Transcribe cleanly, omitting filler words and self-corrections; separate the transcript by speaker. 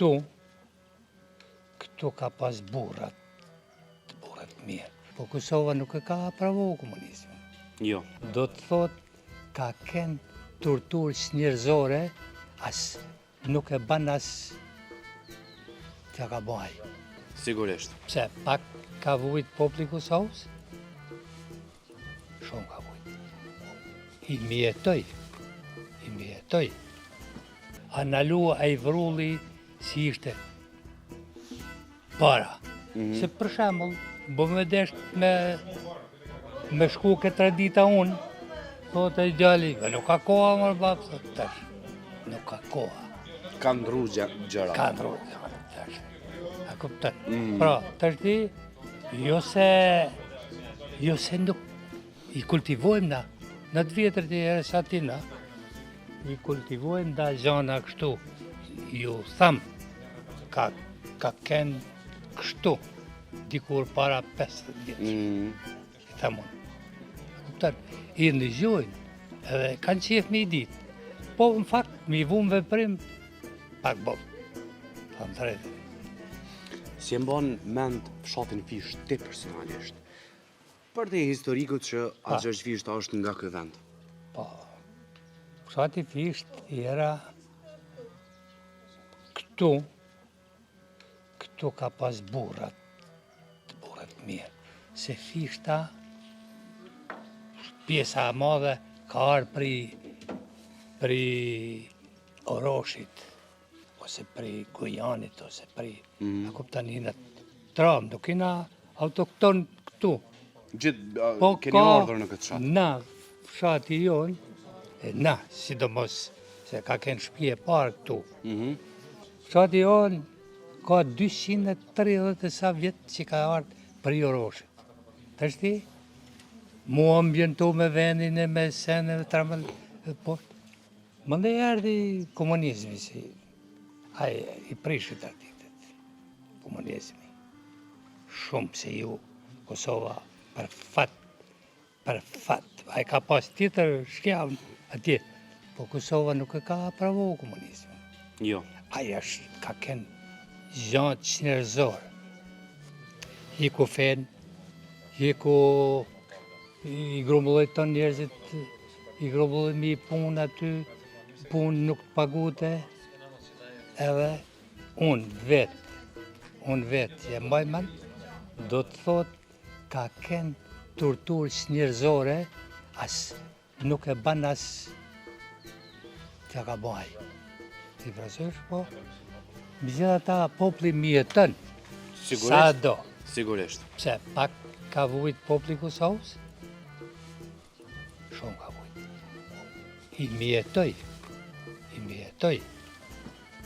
Speaker 1: Këtu, këtu ka pas burrat, burrat mirë. Po Kosova nuk e ka provu komunizmin.
Speaker 2: Jo.
Speaker 1: Do të thot ka ken torturë çnjerëzore, as nuk e ban as që ka bo ai.
Speaker 2: Sigurisht.
Speaker 1: Pse, pak ka vujt populli i Kosovës? Shumë ka vujt. I mbijetoi, i mbijetoi. A nalu ai vrulli si ishte para. Mm -hmm. Se për shembull, bo me desht me, me shku ke tradita unë, thotë ai djali, "Be, nuk ka koha, mor babë, thotë tash, nuk ka koha.
Speaker 2: Ka ndru gjëra.
Speaker 1: Ka ndru gjëra, tash. A kupton? Mm. Pra, tash ti, jo se, jo se nuk i kultivojmë na, në të vjetër të herë sa ti na, i kultivojmë da gjana kështu, ju tham, ka, ka ken kështu, dikur para 50 vjetë, mm. i tham unë. A kupton? I ndëgjojnë, edhe kanë qef me i ditë. Po, në fakt, me i vu në veprim, pak boll. Tham drejtën.
Speaker 2: Si e mban mend fshatin Fishtë ti personalisht? Përtej historikut që At Gjergj Fishta është nga ky vend.
Speaker 1: Po, fshati Fishtë era këtu, këtu ka pas burrat, burrat mirë, se Fishta, pjesa e madhe, ka ardhë prej, prej Oroshit, ose prej Gojanit, ose prej, mm. a kupton jena tram, nuk jena autokton këtu.
Speaker 2: Gjithë, po keni ardhur në këtë fshat?
Speaker 1: Na, fshati jonë, e na, sidomos, se ka kenë shpi e parë këtu. Mm -hmm. Fshati jonë ka 230 e sa vjet që ka ardhë prej Oroshit. Tashti, mu ambientu me vendin e me sene e tramëll, po, Mandej erdhi komunizmi si ai i prishi traditet. Komunizmi. Shumë se ju Kosova për fat, për fat. Ai ka pas tjetër shkjav atje. Po Kosova nuk e ka provu komunizmin.
Speaker 2: Jo.
Speaker 1: Ai është ka ken gja çnjerëzor. Hiku fen, hiku i grumbulloi tonë njerëzit I grumbulloi mi punë aty, punë nuk të pagute, edhe unë vetë, unë vetë, e mbaj mend, do të thot ka ken torturë çnjerëzore, as nuk e ban as që ka bo ai. Ti parasysh, po, megjithatë populli mbijeton,
Speaker 2: sa do. Sigurisht.
Speaker 1: Pse, pak ka vujt populli i Kosovës? Shumë ka vujt. I mbijetoi. I mbijetoi.